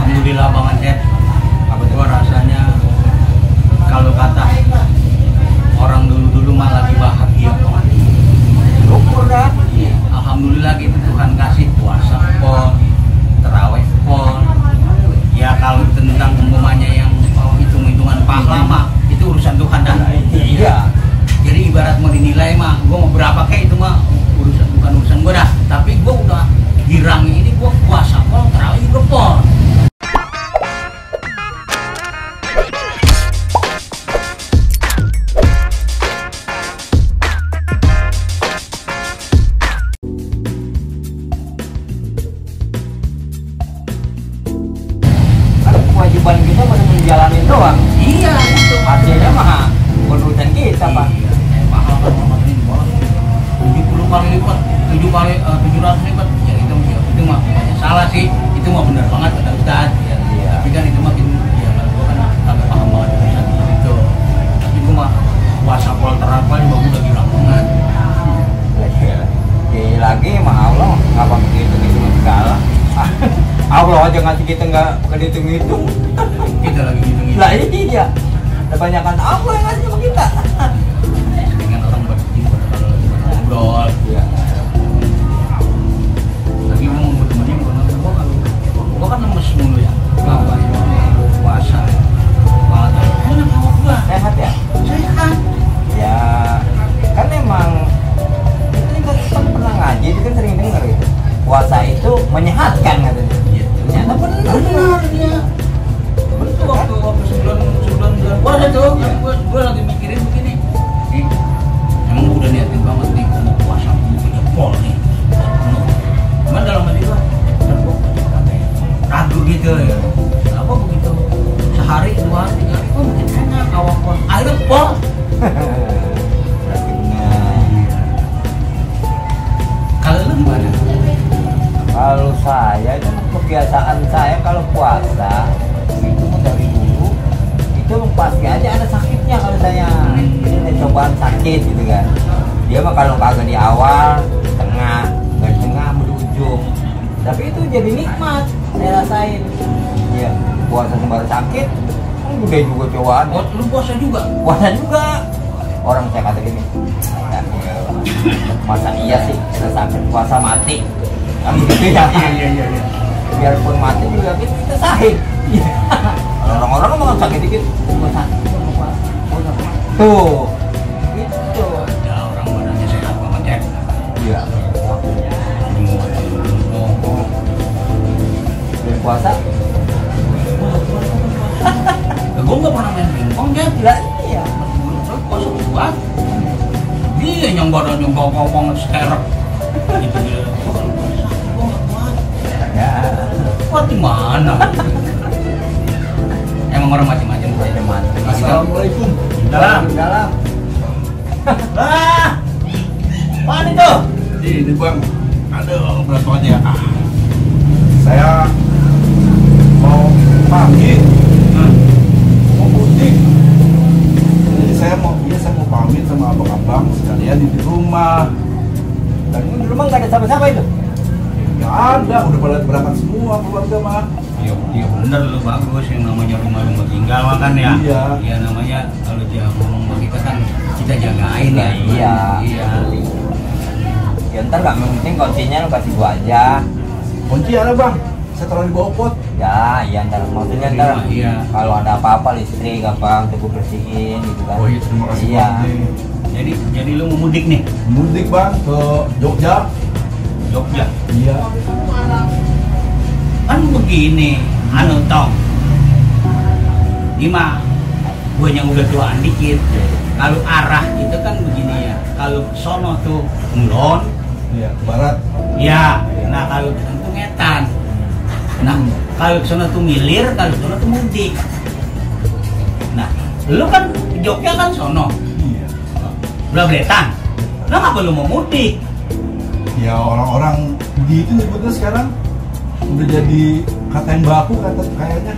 Alhamdulillah banget ya. Gua rasanya kalau kata orang dulu mah lagi bahagia banget. Syukur dah. Alhamdulillah gitu, Tuhan kasih puasa pon, terawih pon. Ya kalau tentang umumnya yang hitung-hitungan pahala mah itu urusan Tuhan dah. Iya. Jadi ibarat mau dinilai mah, gua mau berapa kayak itu mah bukan urusan gua dah. Tapi gua udah girang ini, gua puasa pon, terawih juga pon. Kewajiban kita masih menjalanin doang. Iya, itu Hasilnya mah urusan kita, Pak. Mahal kan ini bos. 70 kali lipat, 700 lipat. Ya itu mah banyak salah sih. Itu mah benar banget kata Ustaz. Ya, Iya. tapi kan itu mah ya kalau gua kan agak paham banget urusan itu. Tapi gua mah puasa pol terapal juga udah bilang banget. Lagi mah Allah ngapa begitu segala. Allah aja ngasih kita nggak kehitung-hitung. Kita lagi gitu-gitu. Lah iya. Kebanyakan Allah yang ngasih sama kita. Dengan orang berjumpa kalau ngobrol. Iya. Lagi mau bertemannya gua kan lemes mulu ya. Apa ya? Puasa. Banget. Enak awak gua. Sehat ya? Sehat. Ya kan emang itu kan pernah ngaji, itu kan sering dengar gitu. Puasa itu menyehatkan katanya. Iya. Ternyata benar. Ya. Betul waktu sebulan puasa tuh, kan gua lagi mikirin begini. Nih, emang gua udah niatin banget nih gua mau puasa punya pol nih. Cuman dalam hati gua, ragu gitu ya. Apa begitu? Sehari, 2 hari, 3 hari, kok mungkin enak awak pol. Akhirnya pol. Berarti benar. Kalau lu gimana? Kalau saya itu kebiasaan saya kalau puasa itu dari dulu itu pasti aja ada sakitnya kalau saya ini cobaan sakit gitu kan. Dia mah kalau kagak di awal, di tengah, nggak di tengah, di ujung. Tapi itu jadi nikmat saya rasain. Iya, puasa sembari sakit, kan udah juga cobaan. Oh, lu puasa juga? Puasa juga. Orang saya kata gini, masa iya sih kita sakit puasa mati? Kan gitu ya. Iya. Biarpun mati juga kita sahih. Iya. Orang-orang mau sakit dikit, puasa. Tuh, gitu. Ya orang badannya sehat banget ya. Iya. Dan puasa? Gue nggak pernah main pingpong ya. Lah iya. Puasa buat. Dia yang badannya gokong sekerek. Gitu dia. Gue nggak kuat. Ya. Kuat di mana? Emang orang macam-macam. Assalamualaikum. Dalam. Ah, mana itu? Ini bang, aduh berat banget ya. Saya mau pamit, mau mudik. Jadi saya mau pamit sama abang-abang sekalian di rumah. Dan di rumah nggak ada siapa-siapa itu? Ya ada, udah pada berangkat semua keluarga mah. Iya bener lu bagus yang namanya rumah tinggal mah kan ya. Iya. Iya namanya kalau dia ngomong sama kita kan kita jagain ya. Iya. Iya. Ya ntar nggak penting kuncinya lu kasih gua aja. Kunci ada bang, saya taruh di bawah pot. Ya, iya ntar maksudnya ntar Iya. kalau ada apa-apa listrik gampang tuh gua bersihin gitu kan. Oh iya, terima kasih Iya. bang. Jadi lu mau mudik nih? Mudik bang ke Jogja. Jogja. Iya. Kan begini, tong. Gimana? Gue yang udah tuaan dikit. Kalau arah itu kan begini ya. Kalau sono tuh ngulon. Iya, ke barat. Ya. Nah kalau itu ngetan. Nah kalau sono tuh milir, kalau sono tuh mudik. Nah, lu kan Jogja kan sono. Iya. Udah beretan. Nah ngapa lu mau mudik? Ya orang-orang begitu nyebutnya sekarang udah jadi kata yang baku kayaknya.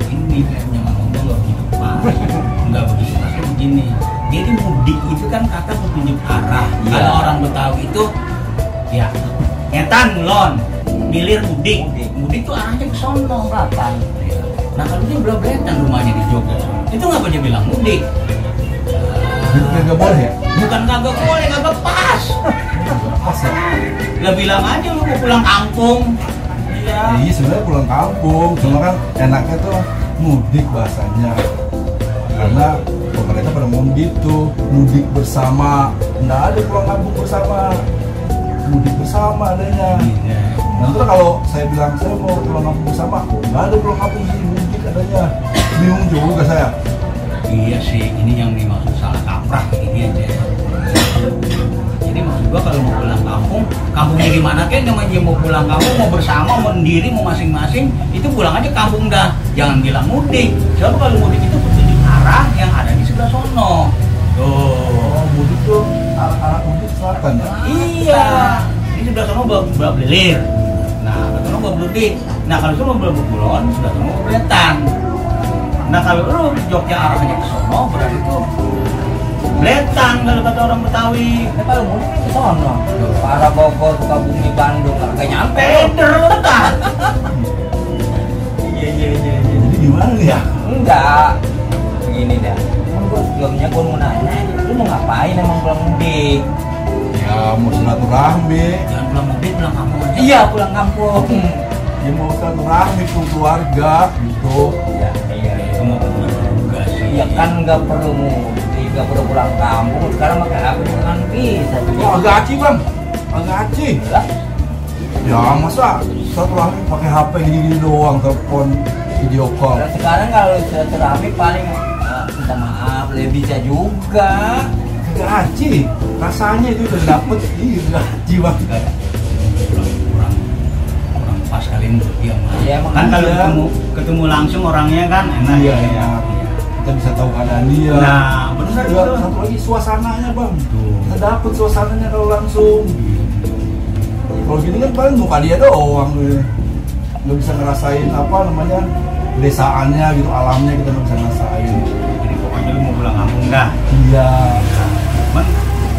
Ini kayaknya ngomong loh gitu Pak. Enggak begitu, tapi begini. Jadi mudik itu kan kata petunjuk arah. Iya. Kalau orang Betawi itu ya ngetan ngulon. Hilir mudik. Mudik. Mudik tuh arahnya ke sono. Selatan. Nah kalau dia belabeletan rumahnya di Jogja, itu ngapa dia bilang mudik? Nggak boleh ya? Bukan kagak boleh, kagak pas. Pas ya? Lah bilang aja lu mau pulang kampung. Iya. Iya sebenarnya pulang kampung, cuma kan enaknya tuh mudik bahasanya. Karena pemerintah pada mau gitu, mudik bersama. Nggak ada pulang kampung bersama, mudik bersama adanya. Iya. Nanti kalau saya bilang saya mau pulang kampung bersama, nggak ada pulang kampung sini, mudik adanya. Bingung juga saya. Iya sih, ini yang dimaksud salah kaprah ini aja. Jadi maksud gua kalau mau pulang kampung, kampungnya di mana kan namanya mau pulang kampung, mau bersama, mau sendiri, mau masing-masing, itu pulang aja kampung dah. Jangan bilang mudik. Sebab kalau mudik itu bertujuan arah yang ada di sebelah sono. Tuh. Oh, mudik tuh arah mudik selatan ya? Iya. Ini sebelah sono Belilir. Nah, sebelah sono Beludik. Nah, kalau itu mau Kulon, sebelah sono Beletan. Nah, kalau lu Jogja arahnya ke sono, berarti itu Beletan kalau kata orang Betawi. Nah, kalau mudik ke sono. Arah Bogor, Sukabumi, Bandung, nggak nyampe. Beletan. Iya. Jadi gimana nih ya? Enggak. Begini dah. Emang gua sebelumnya gua mau nanya, lu mau ngapain emang pulang mudik? Ya mau silaturahmi, Jangan pulang mudik, pulang kampung aja. Iya, pulang kampung. ya mau silaturahmi ke keluarga gitu. Iya, iya. Itu mau bener juga sih. Iya kan nggak perlu mudik, nggak perlu pulang kampung. Sekarang pakai HP kan bisa. Oh, agak aci bang, agak aci. Lah, Ya masa silaturahmi pakai HP gini-gini doang, telepon video call. kalau sekarang kalau silaturahmi paling minta maaf, lebih bisa juga. Agak aci, rasanya itu udah dapet. Iya, agak aci bang. kurang pas kali menurut dia mah. Iya, emang Kan kalau iya. ketemu langsung orangnya kan enak Iya, ya. enak. Kita bisa tahu keadaan dia. Nah, bener Juga itu. satu lagi suasananya bang. Tuh. Kita dapet suasananya kalau langsung. Kalau gini kan paling muka dia doang nih. Nggak bisa ngerasain apa namanya desaannya gitu, alamnya kita nggak bisa ngerasain. Jadi pokoknya lu mau pulang kampung dah. Iya. Cuman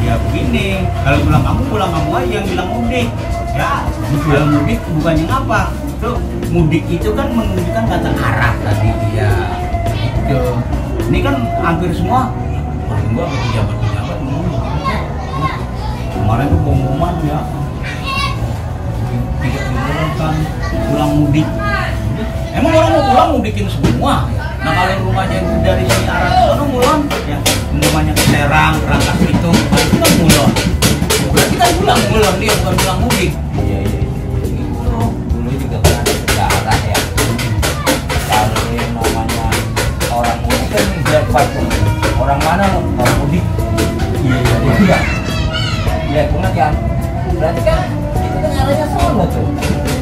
ya begini, kalau pulang kampung aja yang bilang mudik. Ya, kalau mudik bukannya ngapa? Itu mudik itu kan menunjukkan kata arah tadi dia. Itu. Ini kan hampir semua orang gua pejabat-pejabat ngomong. Kemarin tuh pengumuman ya. Tidak dibolehkan pulang mudik. Emang orang mau pulang mudikin semua. Nah kalau rumahnya dari sini arah ke sana mulon, ya rumahnya ke Serang, berangkat itu, berarti kan mulon. Berarti kan pulang mulon dia bukan pulang mudik. Iya, iya. Gitu. Dulu juga pernah ada sejarah ya. Kalau yang namanya orang mudik kan bebas tuh. Orang mana lo? Orang mudik. Iya. Iya. Iya, benar kan? Berarti kan itu kan arahnya sono tuh.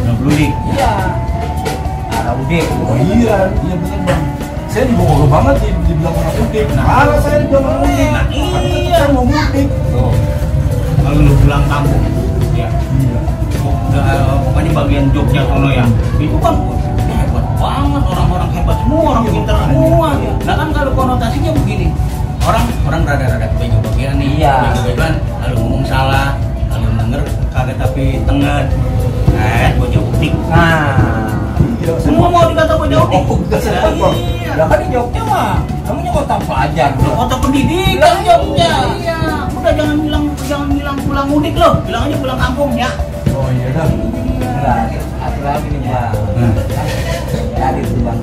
Nah Beludik. Iya. Arah udik. Oh iya, iya bener bang. Saya juga bohong banget dibilang orang mudik. Nah, saya dibilang orang mudik. Nah, Tapi tetap iya. saya mau mudik. Tuh. Kalau lu pulang kampung, ya. Iya. Pokoknya bagian Jogja sono ya. Itu kan hebat banget, orang-orang hebat semua, orang Iya, pintar makanya. semua. Nah kan kalau konotasinya begini, orang rada-rada bego bagian nih, Iya. bego-begoan, lalu ngomong salah, lalu denger kagak tapi tengah, bocah udik. Nah. Iya, saya Semua mau dikata bocah udik. Oh, udah saya tahu, Bang. Iya. Lah kan di Jogja mah, namanya kota pelajar. Loh, kota pendidikan Jogja. Iya. Udah jangan bilang pulang mudik loh, bilang aja pulang kampung ya. Oh iya dah. Enggak, satu lagi nih Bang. Hmm. Dari itu Bang.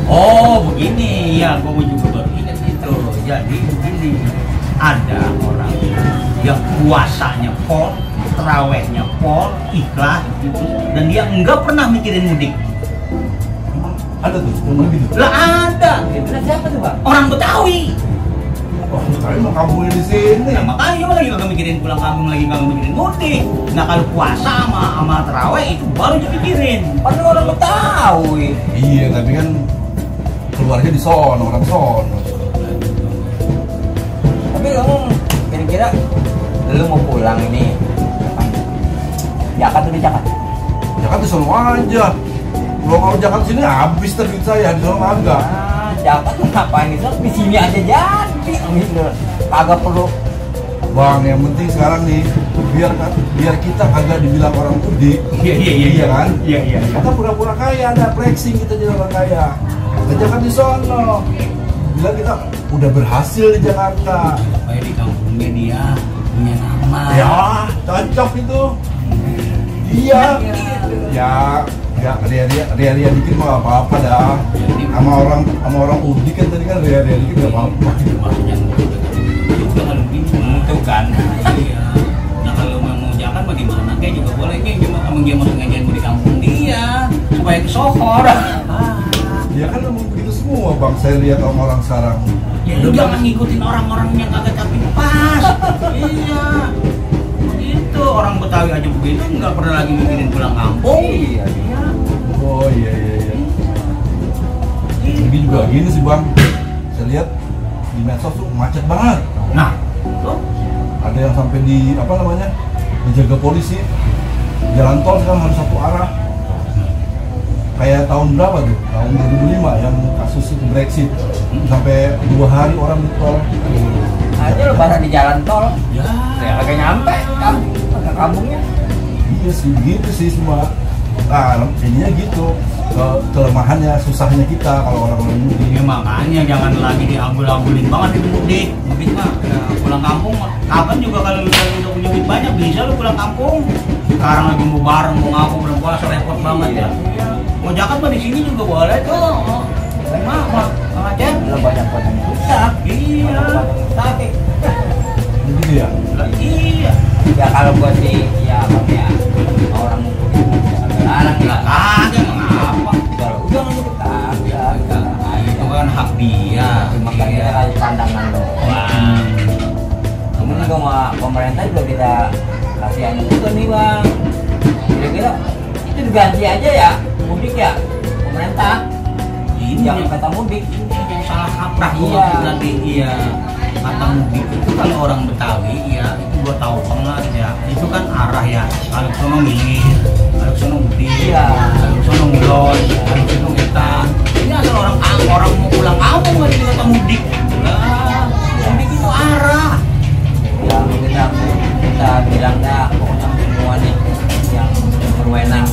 Oh begini ya, gue juga baru ingat itu. Jadi begini, ada orang yang puasanya pol, terawihnya pol, ikhlas gitu, dan dia enggak pernah mikirin mudik. Emang ada tuh, yang gitu. Lah ada Itu siapa tuh Bang? orang Betawi. Oh, tapi mau kampungnya di sini. Nah makanya dia lagi kagak mikirin pulang kampung, lagi kagak mikirin mudik. Nah kalau puasa sama terawih itu baru dipikirin. Kan orang Betawi. Iya, tapi kan keluarga di sono, orang sono. Tapi kamu kira-kira lu mau pulang ini kapan? Jakarta di Jakarta. Jakarta sono aja. Kalau Jakarta sini habis duit saya, di sono agak. Jakarta ngapain itu? Di sini aja jadi. Gitu. Kagak perlu Bang, yang penting sekarang nih biar kita kagak dibilang orang mudik. Iya kan? Iya. Kita pura-pura kaya, ada flexing kita jadi orang kaya. Kerjakan di sono. Bilang kita udah berhasil di Jakarta. Supaya di kampungnya dia punya nama. Ya, cocok itu. Iya. Ya, ria dikit mah apa-apa dah. Sama orang udik kan tadi kan ria dikit nggak apa-apa. Maksudnya juga kalau gitu kan. Iya. Nah kalau mau jangan bagaimana? Kayak juga boleh kayak cuma emang dia mau ngajarin di kampung dia supaya kesohor. Ya kan emang begitu semua bang. Saya lihat orang sekarang. Ya lu jangan ngikutin orang-orang yang kagak tapi pas. Iya. Begitu orang Betawi aja begitu nggak pernah lagi mikirin pulang kampung. Iya. Oh iya. Ini juga gini sih bang. Saya lihat di medsos tuh macet banget. Nah, tuh Ada yang sampai di apa namanya dijaga polisi. Jalan tol sekarang harus satu arah. Kayak tahun berapa tuh? Tahun 2005 yang kasus itu Brexit. Sampai 2 hari orang di tol. Aja lebaran di jalan tol. ya. Ya kagak nyampe ke kampungnya. Iya sih, begitu sih semua. Nah, jadinya gitu. Kelemahannya, susahnya kita kalau orang-orang mudik. Ya makanya jangan lagi diambul-ambulin banget itu mudik. Mudik mah ya, pulang kampung mah. Kapan juga kalau lu udah punya duit banyak bisa lu pulang kampung. Sekarang lagi mau bareng, mau ngaku, belum puasa repot banget ya. Mau Jakarta di sini juga boleh tuh. Mah, Aceh. Belum banyak yang susah. Iya. Sakit. Begitu ya. Iya. Ya kalau gua sih ya apa ya orang mungkin larang ya. Kagak mengapa. Kalau udah nggak kagak. Itu kan hak dia. Cuma kan kita kasih pandangan doang. Ini juga sama pemerintah juga kita kasih anu juga nih bang. Kira-kira itu diganti aja ya mudik ya pemerintah. Ini Jangan kata mudik. yang salah kaprah Iya. nanti iya kata mudik itu kalau orang Betawi ya itu gua tahu banget ya itu kan arah ya kalau sono milir kalau sono mudik Iya. kalau sono ngulon kalau sono ngetan ini asal orang mau pulang kampung nggak juga kata mudik lah mudik itu arah Ya kita bilang dah pokoknya semua nih yang berwenang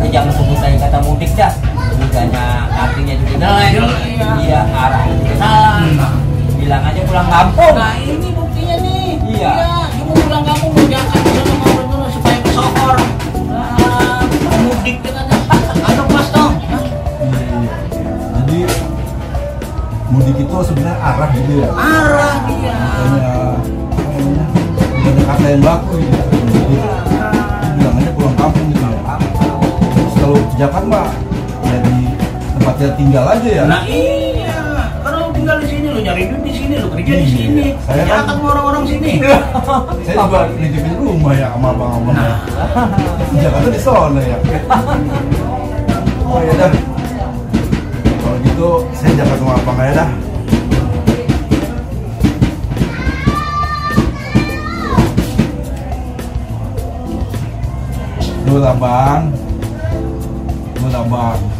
jangan sebut aja kata mudik dah. Bukannya artinya juga jelek. Iya arahnya juga salah. Bilang aja pulang kampung. nah ini buktinya nih Iya. dia mau pulang kampung mau jangan supaya kesohor mudik dengan atau pas toh Jadi mudik itu sebenarnya arah gitu ya. arah dia Makanya apa namanya? Udah ada kata yang baku gitu. Mudik. Bilang aja pulang kampung gitu ya. Terus kalau ke Jakarta ya di tempatnya tinggal aja ya. nah iya karena lu tinggal di sini lu nyari duit di sini lu kerja di sini Saya ya kan- kan orang-orang sini Saya juga nitipin rumah ya sama abang-abang. nah Di Jakarta di sana ya. Oh ya dah. Kalau gitu saya Jakarta sama abang aja dah. Dulu abang.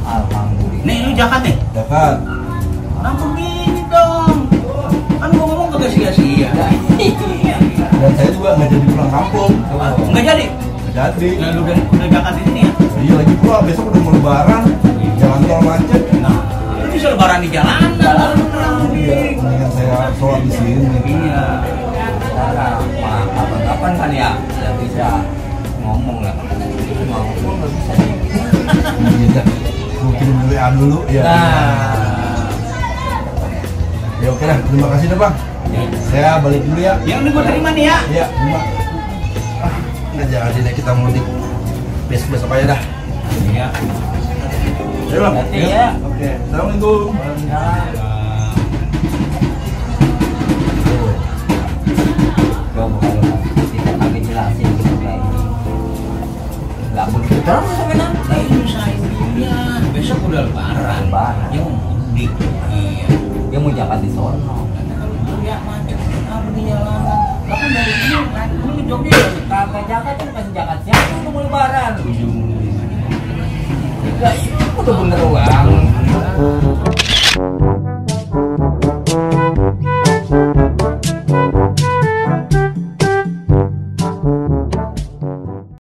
Alhamdulillah. nih lu jakat nih Jakarta. nah begini dong kan gua ngomong kagak sia-sia Dan saya juga nggak jadi pulang kampung. nggak jadi Nggak jadi. nah lu udah jakat di sini ya Iya lagi pula besok udah mau lebaran. Jalan tol macet. nah lu bisa lebaran di jalanan lalu lu Iya, mudik mendingan saya sholat di sini. iya Kapan-kapan kan ya nggak bisa ngomong lah. Ngomong nggak bisa nih. Iya dah. Gue kirim WA dulu ya. Nah, Ya oke dah, terima kasih dah bang. Saya balik dulu ya. yang ini gua terima nih ya Iya, terima. Nggak jadi deh kita mudik. Besok aja dah. iya Ayo bang. Hati ya. Oke, assalamualaikum. Coba kalau kita kagak jelasin gitu kayak ini. Nggak begitu terus sampai nanti. nah ini usahain dia besok udah lebaran Lebaran. dia mau mudik iya Dia mau jalan di sono. karena kalau dulu ya macet apa di jalanan lah kan dari sini kan dulu Jogja Kagak jakat kan masih jakat siapa untuk mau lebaran? ujung Enggak, itu udah bener uang.